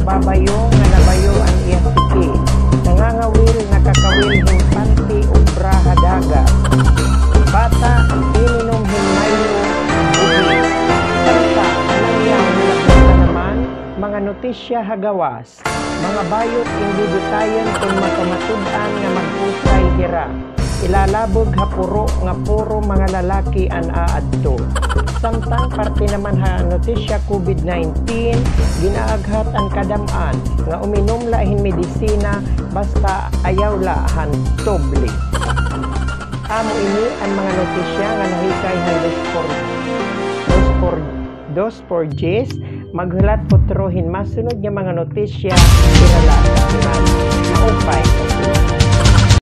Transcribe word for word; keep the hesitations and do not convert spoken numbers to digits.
Babayo nga nabayo an iya siki. Nangangawil, nakakawil hin panty ug bra ha dagat. Bata, ininom hin Milo, ubi. Santa, nangyaw, nalakbay na naman, mga notisya ha gawas. Mga bayot, indi detayen kon makamatud-an nga magpusay hira. Ilalabog ha puro nga puro mga lalaki an aadto. Samtang parte naman ha notisya COVID nineteen, gin-aaghat an kadam-an nga uminom la hin medisina basta ayaw la han tubli. Amo ini an mga notisya nga nahikay han Dos por, Dos por, Dos por Diyes. Maghulat utro hin masunod nga mga notisya, hira la.